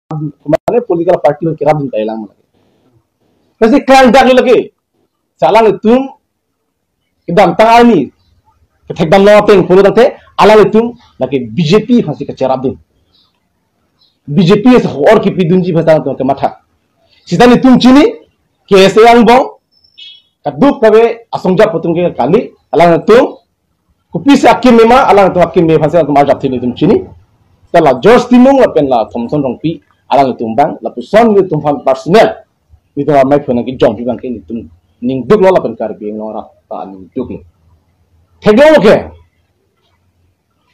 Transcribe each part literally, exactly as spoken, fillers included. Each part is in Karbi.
mane political party aphan kerapdun kalilang ma lake. Lasi klangdaklo lake. Lasi alanglitum kedamtang arni kethekdamlong ateng pulo tangte alanglitum lake B J P aphansi kacherapdun. B J P si hor kipidunji aphan alanglitum kematha. Sita nelitum chini, K S A angbong, kadokave asong ajat atum ke kali, alanglitum kopisi akim mema, alanglitum akim me aphansi alanglitum arjap thini nelitum chini. Sita la George Timung lapen la Thomson Rongpi, alanglitum abang, lapuson nelitum aphan personal, nelitum amei phone nangkejongpi abang ke nelitum ningduklo lapen Karbi Anglong arat ta ningduklo. Theklonglo ke,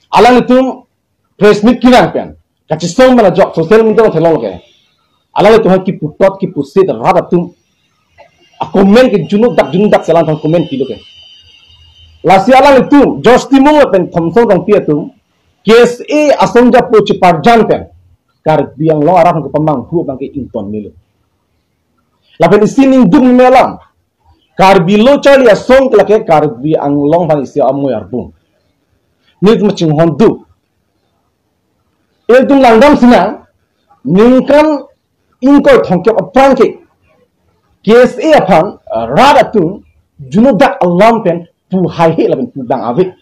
alanglitum press meet kevang pen, kachesong pen ajok social media along theklonglo ke, alanglitum aphan kiputot kipusit rat atum acomment ke juno dak juno dak si alanglitum comment pilo ke. Lasi alanglitum George Timung lapen Thomson Rongpi atum K S A asong ajat apo cheparjan pen Karbi Anglong arat aphan kepamanghu abang ke ington melo. Lapen isi ningduk meme alam, Karbi Lo Charli Asong ke lake Karbi Anglong aphan isi amoi arbung. Nelitum chinghonduk. Ilitum langdam sinang, ningkan ingkoi thomkep aphrang ke K S A aphan, uh, rat atum juno dak alam pen pu haihe lapen pu bang ave.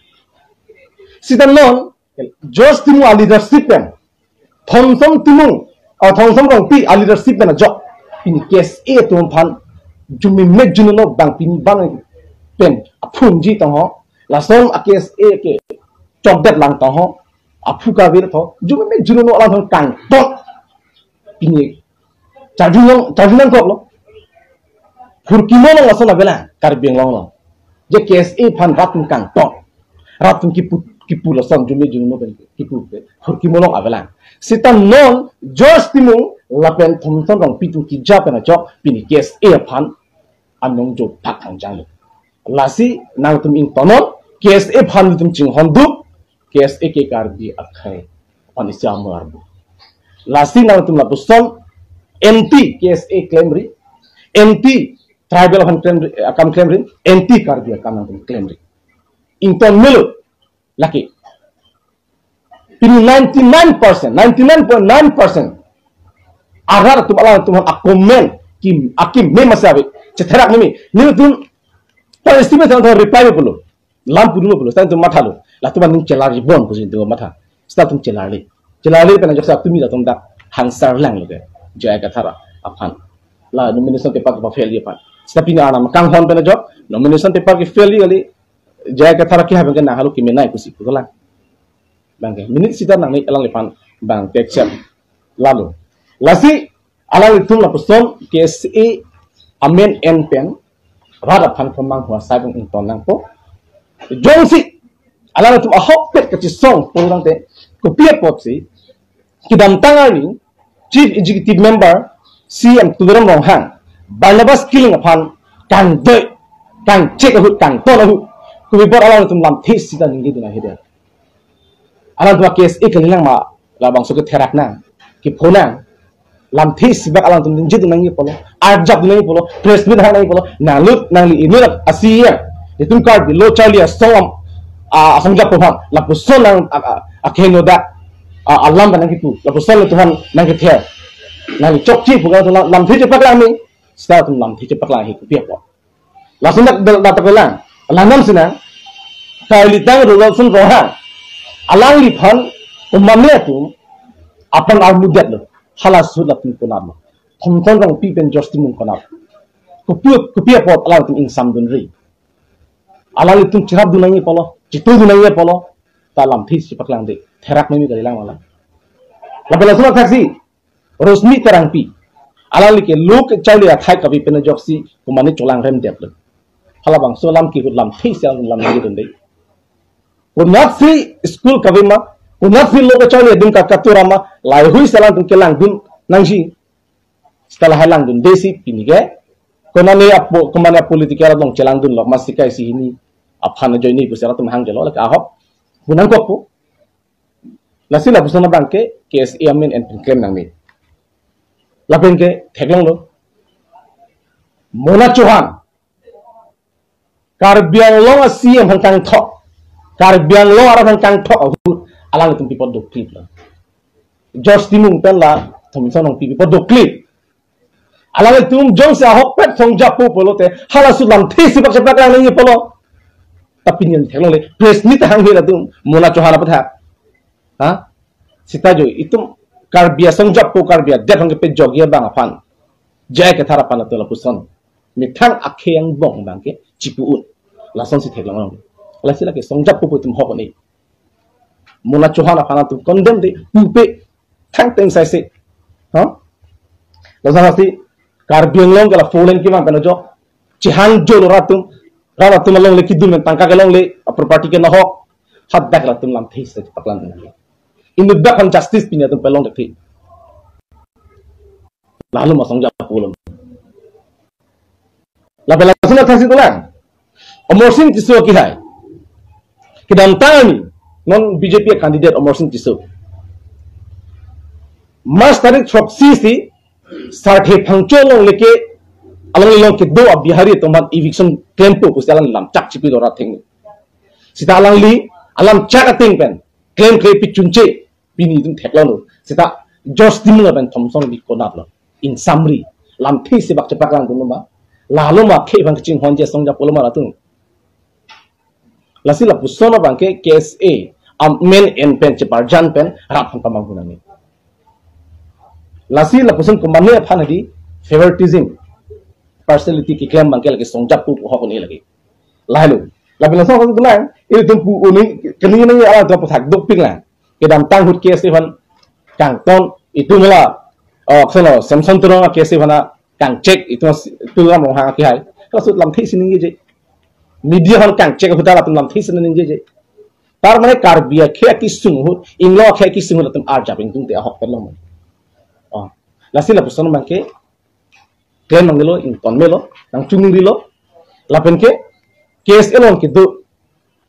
Sita non George Timung aleadership pen, Thomson Timung, uh, Thomson Rongpi aleadership pen ajok pini K S A atum aphan jume mek juno no bang pini bang pen aphungji tangho. Lason a K S A ke chokdet lang tangho. Aphu kavir tho. Jume mek juno no alanglitum kangton. Pini charjunang, charjunangkoklo. Phurki molong lason avelang Karbi Anglong along. Je K S A aphan rat atum kangton, rat atum kipu, kipu lason jume juno pen kipu ke phurki molong avelang. Sita non George Timung lapen Thomson Rongpi atum keja pen ajok pini K S A aphan anong jo pak hangjanglo. Lasi nangtum ingtonnon, K S A aphan nelitum chinghonduk, K S A ke Karbi akhei aphan isi amoi arbung. Lasi nangtum lapuson anti K S A klemri, anti tribal aphan klemri, akam klemri, anti Karbi akam nangtum klemri. Ington melo lake. Pini ninety-nine percent, ninety-nine point nine percent arat atum alanglitum aphan acomment, kim, akim mema si ave, chetherak meme. Nelitum, for estimate, alanglitum reply pulo, lam pudulo pulo, sita nelitum mathalo. Latum aning chelarli bon pusi nelitum matha. Sita nelitum chelarli. Chelarli pen ajok sita tumi latum dak hangsar langlo ke J I Kathar aphan. La nomination paper kepafail aphan. Sita pini arnam kanghon pen ajok nomination paper kefail kali, J I Kathar ke ha abang ke nanghalo kemenei pusi pu kelang. Abang ke minute sita nangne alangliphan abang ke accept lalo. Lasi alanglitum lapuson K S A amen en pen rat aphan kemang hua sai abang ington nangpo. Jongsi alanglitum ahokpet kachesong pulo tangte, kopi apotsi kedamtang arni Chief Executive Member C M Tuliram Ronghang Barnabas Killing aphan kangdoi, kangchek ahut, kangton ahut, kopi apot alanglitum lamthe sita ningjedun ahedet. Alanglitum K S A kalilang ma, labangso ketherak nang, kepho nang, lamthe isi bak alanglitum ningjedun nangji pulo, arjapdun nangji pulo, press meet hang nangji pulo, nanglut nangli inut a-C E M, itum Karbi Lo Charli Asong, a, asong ajat apo aphan, lapuson nang, a, a, akhei no dak, a, alam pen nangkipu, lapuson nangtum aphan nangkether, nangli chokche pu alanglitum lam, lamthe chepaklang me, sita atum lamthe chepaklang he kopi apot. Lason dak, dak, dak kelang. Langdam sinang. Karlitang Robertson Ronghang, alangliphan komatne atum aphan armudetlo. Hala ahut latum konatlo? Thomson Rongpi pen George Timung konat? Kopi, kopi apot alanglitum ingsamdunri? Alanglitum cherapdun nangji pulo, chitudun nangji pulo, ta lamthe si paklangde. Therak meme kalilang wala. Lapen lason athaksi Rosmi Terangpi, alangli ke Lo Charli athai kave pen ajoksi komatne cholangremdetlo. Halabangso alam ke ahut lamthe si alang lam nangdunde. Konatsi school kave ma, konatsi Lo Charli adung ka katura ma, laheihui si alanglitum kelangdun nangji. Sita lahai langdunde si pini ke, konane apo, komatne political along chelangdunlo, masi kai si hini aphan ajoine pusi atum hangjelo, lake ahok pu nangkokpo. Lasi lapuson abang ke K S A amen en pen klem nangne. Lapen ke theklonglo, Mona Chauhan, Karbi Anglong a-C E M aphan kangthok, Karbi Anglong arat aphan kangthok ahut, alanglitum pi apot dokliplo? George Timung pen la Thomson Rongpi pi po dokle. Alanglitum jongsi ahokpet songjapo pulote, halaso lamthe isi bak chepak lang nangji pulo. Ta pini an theklongle, press meet hanghe latum, Mona Chauhan aphuthak. Ha? Sita jo, itum Karbi asongjapo, Karbi adet hangke pejokji abang aphan. J I Kathar aphan atum lapuson. Methang akhei angbong abangke chipu un. Lasonsi theklong. Lasi lake songjapo pu itum hok ni. Mona Chauhan aphan atum condemn de, pupe, thang teng sai se. Ha? Lason lasi, Karbi Anglong ke la four lane kevang pen ajok. Chihang jolo rat atum, rat atum alongle kedun pen tangka kelongle, property ke nahok. Hadak latum lamthe isi paklang. Inut bak aphan justice pini atum pelong dekhi. Lalo ma songjapo lo. Lapen lason athak si tulang. Amarsing Tisso akehai. Kedamtang arni, non B J P candidate Amarsing Tisso. March tarik throksi si, Sarthe Phangcho along leke, along long kedo a Bihari atum aphan eviction klempo pusi alang lamchak chipi dora theng. Sita alangli, alamchak ateng pen, klem kle pi chunche, pini itum theklonglo. Sita George Timung lapen Thomson Rongpi konat lo. In summary, lamthe isi bak chepak lang dun ma. Lalo ma akhei aphan kachinghonji asongjapo lo ma latum. Lasi lapuson abangke K S A amen en pen cheparjan pen rat aphan pamanghu nangji. Lasi lapuson komatne aphan hadi favoritism, partiality keklem abangke lake songjapo pu hok ni lake. Lahelo. Lapen lason athak si tulang, ilitum pu uni, keni nangji alam atum aphuthak dopik lang. Kedamtang ahut K S A aphan kangton, itum la, oh, sono, Samson Teron K S A aphan kangchek, itum si, Tuliram Ronghang akehai. Halaso lamthe isi ningjeje. Media aphan kangchek ahut latum lamthe isi ningjeje. Tar mane Karbi akhei akesung ahut, Inglong akhei akesung ahut latum arjap ingtungte ahokpet lo. Oh, lasi lapuson abangke, klem nangjilo, ington melo, nangchungrilo. Lapen ke, K S A along kedo,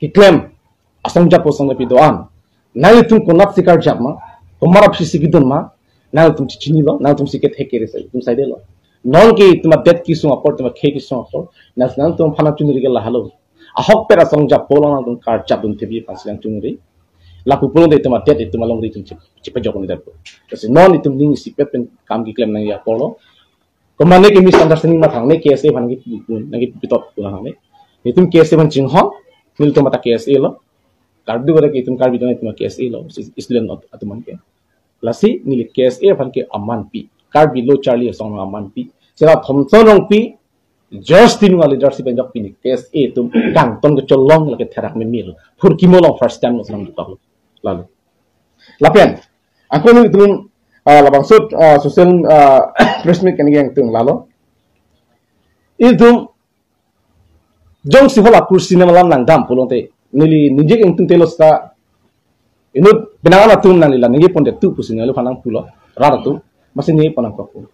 keklem, asongjapo asong lapi do-an. Nanglitum konatsi karjap ma, komat aphi si kedun ma, nanglitum chichinilo, nanglitumsi kethek kere sai, itum saidelo. Non ke itum adet kesung apor, itum akhei kesung apor, nang, nanglitum aphan nangchungri ke lahelo. Ahokpet asongjapo along nangtum karjap dun thebi aphansi nangchungri. Lapu pulote itum adet itum alongri itum chip, chipajok ni dapo. Lasi non itum ning isipet pen kam keklem nangji apor lo. Komatne ke misunderstanding mathang ne K S A aphan nangkepi, nangkepi pitop pu nang ne. Itum K S A aphan chinghon, nelitum mata K S A lo. Karbi gore ke itum Karbi don itum K S A lo, student at-, atum an ke. Lasi neli K S A aphan ke amanpi. Karbi lo charli asong amanpi. Sira Thomson Rongpi, George Timung aleadership pen jok pini K S A atum kangton kecholong lake therak memil. Phurkimo along first time lo selam dukak lo. Lalo. Lapen, ako nelitum, ah, labangso, ah, social, ah, press meet kani yang tung lalo. Itum jongsi hala kursi ne malam langdam pulote, neli ningje ingtungte lo seta, inut penang atum nangli la ningje pondet tu pusi neli phanang pulo, rat atum, masi ningje pon nangkok pu.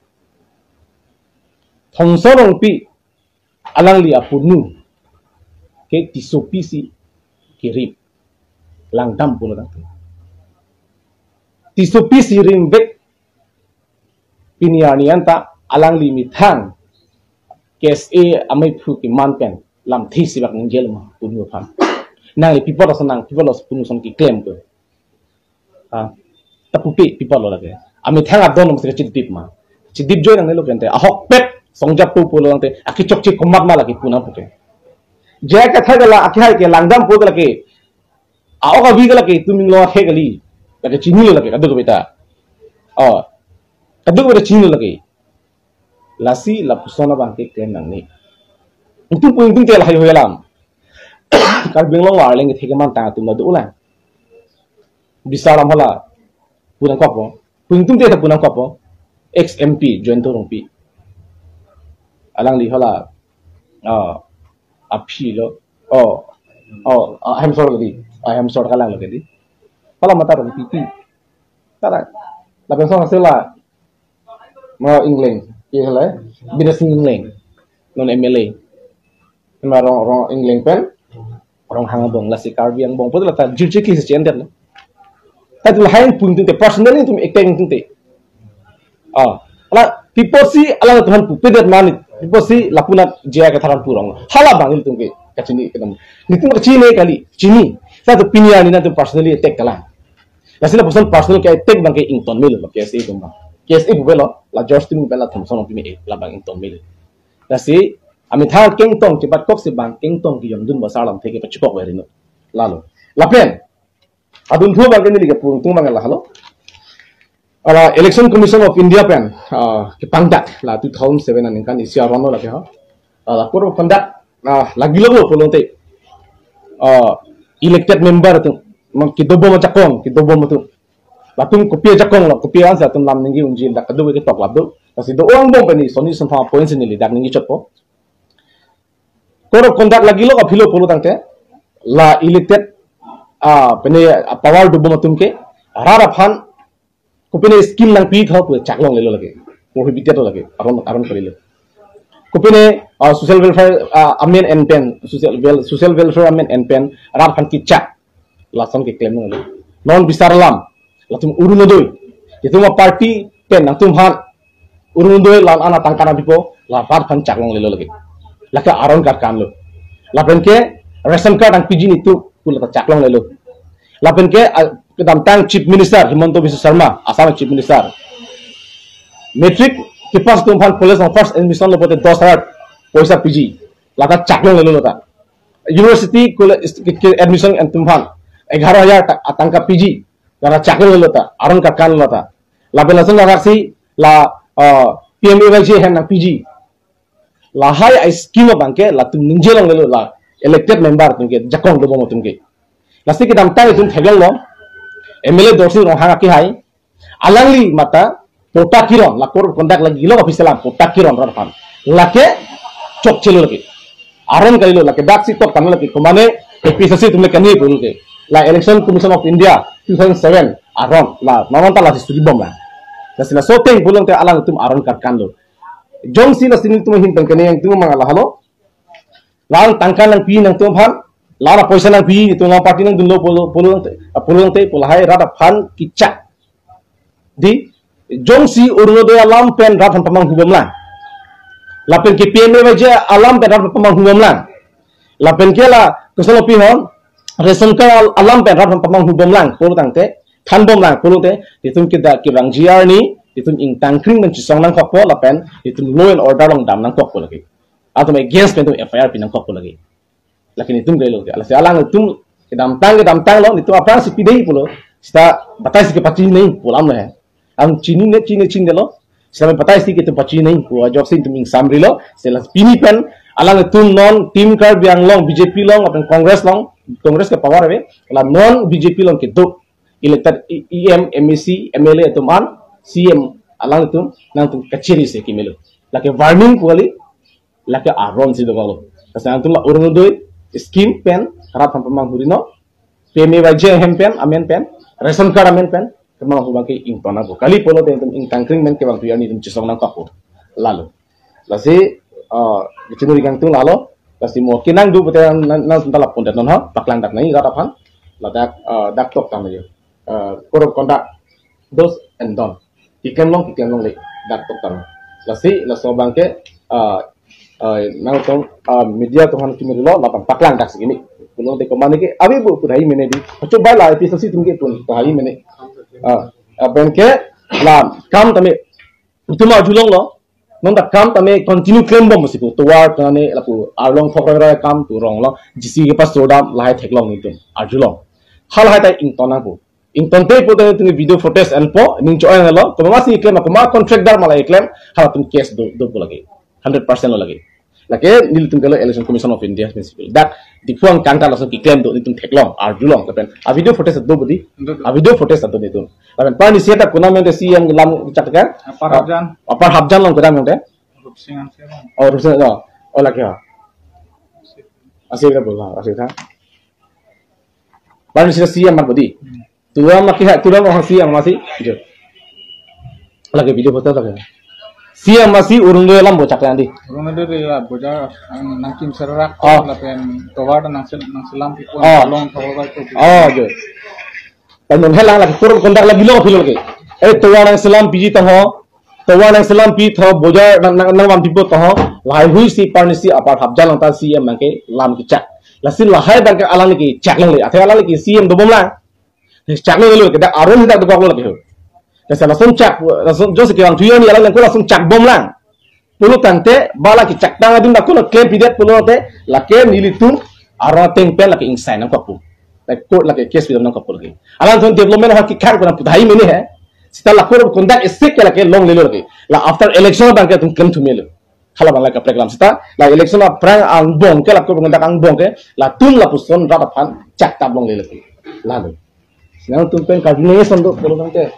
Thomson Rongpi, alangli apunu, ke Tissopi si kerim, langdam pulo tangte. Tissopi si rimvek, pini arni anta alangli methang K S A amei phu keman pen lamthe isi bak ningjelo ma punu aphan. Nangli pi apot ason nang, pi apot ason punu ason keklem ke. Ah, ta pupe pi apot lo lake. Amethang adon mesti kachidip ma. Chidip joi nangnelo kente. Ahokpet songjapo pulo tangte. Akechokche komat ma lake pu nang puke. J I Kathar ke la akehai ke langdam pu lake. A-ok avi ke lake itum Inglong akhei kali. Lake chinilo lake kadokave ta. Oh. Kadokave ta chinilo lake. Lasi lapuson abangke klem nangne. Itum pu ingtungte lahai hoi alam. Karbi Anglong arleng kethe keman tang atum la do ulang. Bisar alam hala pu nangkokpo. Pu ingtungte ta pu nangkokpo. Ex M P Jayanta Rongpi. Alangli hala, ah, aphi lo. Oh, oh, ah, Hemsor kali. Ah, Hemsor kalang lo kali. Hala mata Rongpi pi. Kalang. Lapen song sela. Ma Engleng. Ye hala. Bidya Sing Engleng. Non M L A. Ma Rong, Rong Engleng pen. Ronghang angbong, lasi Karbi angbong. Pulote lata jirjikli si chender lo. Tadi lahai pu ingtungte, personally itum attack ingtungte. Ah, la, pi apotsi alangtum aphan pupedet ma ne, pi apotsi lapunat J I Kathar aphan pu rong. Hala abang itum ke, kachini kedam. Nelitum kachini kali, chini. Seta pini arni nangtum personally attack kalang. Lasi lapuson personal ke attack abangke ington melo, K S A atum abang. K S A pu avelo, la George Timung pen la Thomson Rongpi me-e, labang ington mele. Lasi amethang kengtong chebat kok si bang kengtong kejamdun ba asar alamthe kepachekok veri no. Lalo. Lapen adunthu abangke neli kepurung tung abang lahelo. Ala Election Commission of India pen, ah, kepangdak la two thousand seven aningkan isi aron lo lake ha. Ala code of conduct, ah, lagilo pulote, ah, elected member atum, mang kedobom ajakong, kedobom atum, latum kopi ajakong lo, kopi ansi atum lam ningje unji, dak kedo ketok lap do. Lasi do-ong bom pen ni soni sentha point si neli dak ningje chotpo. Code of conduct lagilo aphi lo pulo tangte, la elected, ah, pine, ah, power dobom atum ke rat aphan kopine scheme nangpi tho pu chaklonglelo lake, prohibited lo lake, aron, aron kalilo. Kopine, ah, social welfare, ah, amen en pen, social wel-, social welfare amen en pen rat aphan kechak, lason keklem lo. Non bisar alam, latum Orunodoi, itum aparty pen nangtum aphan Orunodoi la-an atangka nangpipo, la rat aphan chaklonglelo lake. Lake aron karkan lo. Lapen ke ration card nangpiji nelitum pu lata chaklonglelo. Lapen ke, ah, kedamtang Chief Minister Himanta Biswa Sarma, Assam Chief Minister, matric kepass atum aphan college along first admission lo pote dos hajar poisa piji, lata chaklonglelo lata. University college ke, ke admission atum aphan egharo hajar ta-, atangka piji, lata chaklonglelo ta, aron karkan lo ta. Lapen lason lagaksi la, ah, P M A Y G ahem nangpiji. Lahai a-scheme abangke latum ningje longlelo, la elected member atum ke, jakong dobom atum ke. Lasi kedamtang itum theklonglo, M L A Dorsing Ronghang akehai, alangli mate patta kiron, la code of conduct lagilo aphi si alam patta kiron rat aphan. Lake chokchelo lake. Aron kalilo, lake dak si tok tanglo lake, komane A P H L C atum le kani pulo ke. La Election Commission of India two thousand seven aron, la non ta lasi suri bom la. Lasi laso ateng pulote alangtum aron karkan lo. Jongsi lasi nelitum ahin pen kene nangtum abang lahelo. La-an tangka nangpi nangtum aphan, la-an apoisa nangpi, itum la-an party nangdunlo pulo, pulote, ah, pulote pu lahai rat aphan kechak. Di, jongsi Orunodoi alam pen rat aphan pamanghu bomlang, lapen ke P M A Y G alam pen rat aphan pamanghu bomlang, lapen ke la kosonlo pi hon, ration card al-, alam pen rat aphan pamanghu bomlang pulo tangte, than bomlang pulote, itum ke dak kevangji arni itum ingtang kring pen chesong nangkokpo, lapen itum law and order along dam nangkokpo lake. Atum against pen itum F I R pi nangkokpo lake. Lake nelitum kalilo ke. Lasi alangtum kedamtang, kedamtang lo, nelitum aphrangsi pidei pulo. Seta batai si kepachinei pu alam lo he. Ang chinine, chine, chinedetlo. Seta batai si ke itum pachinei pu ajoksi itum ingsamrilo. Seta pini pen alangtum non Team Karbi Anglong, B J P along, lapen Congress along, Congress ke power ave, la non B J P along kedo elected E-, E M, M A C, M L A atum an C M alangtum nangtum kachiri si kemelo. Lake warning pu kali, lake aron si dokoklo. Lasi nangtum la Orunodoi scheme pen rat aphan pamanghu ri non, P M A Y G ahem pen, amen pen, ration card amen pen, kemanghu abangke ington nangpo. Kali pulote itum ingtang kring pen kevang pi arni itum chesong nangkokpo. Lalo. Lasi, ah, kachiningri kangtung lalo. Lasi mo kenangdu pute nang, nang, nangtum ta lapu-un det non ha, paklang dak nai rat aphan. Ladak, ah, dak tok tame jo. Ah, code of conduct, do's and don't. Keklem long, keklem longle, dak tok tame. Lasi, laso abangke, ah, ah, nangtum, ah, media atum aphan kimi lo, lapen paklang dak si kini. Pulote komane ke, ave bu pu tahai mene di. Pacho bai la A P H L C atum ke pun tahai mene. Ah, ah, abangke, la, kam tame, itum arjulonglo, non dak kam tame continue klem bom si pu, tovar tane lapu arlong thok roi roi akam pu rong lo, J C B kepass dam lahai theklong nelitum arjulong. Halahai ta ington nangpo. Ingtonte pulote nelitum video footage enpo, ning cho-ong lo, komat si klem, komat contractdar ma la klem, halatum case do, dopo lake. Hundred percent lo lake. Lake nelitum kalilo Election Commission of India principle. Dak Diphu angkang ta lason keklem do nelitum theklong, arjulong lapen. A video footage do budi. Do, do. A video footage do nelitum. Lapen parni si ta konat ante C M lam chak ke? Upper Hapjan. Upper Hapjan along konat ante? Rupsing Hanse. Oh, Rupsing, oh. Oh, lake ha. Asi na bola, asi tha. Parni si C M mat budi. Hmm. Turam lake ha, turam oh C M masi. Jo. Lake video footage lake. C M masi Orunodoi alam bochak andi. Orunodoi de la bojar, ang nangkim serak, oh, lapen tovar nang sel-, nangselam pi pu, oh, arlong tovar pi pu. Oh, jo. Pen non helang lake code of conduct lagilo aphi lo lake. Eh, tovar nangselam piji tangho. Tovar nangselam pi tho, bojar nang, nang, nangvang pipo tangho. Lahaihui si parni si Upper Hapjan along ta C M abangke lam kechak. Lasi lahai abangke alang neli kechak longle. Athe alang neli ke C M dobomlang. Chak longle ke dak aron dak dokoklo lake ho. Jasa langsung chak, langsung jose kevang thuji alang nangko langsung chak bom lang. Pulo tangte, ba la kechaktang adim da ko claim pidet pulote, lake nelitum arong ateng pen lake ingsainang kapu. Lake court lake case pidamnang kapu lake. Alanglitum development ha kekhang ko nangpu tahai mene he. Seta la code of conduct isi ke lake longlelo lake. La after election abang ke latum claim thu melo. Hala abang la kaprek alam seta, la election aphrang angbong ke, la code of conduct angbong ke, latum lapuson rat aphan chaktap longlelo lake. Lalo. Nangtum pen kajine son do pulo tangte.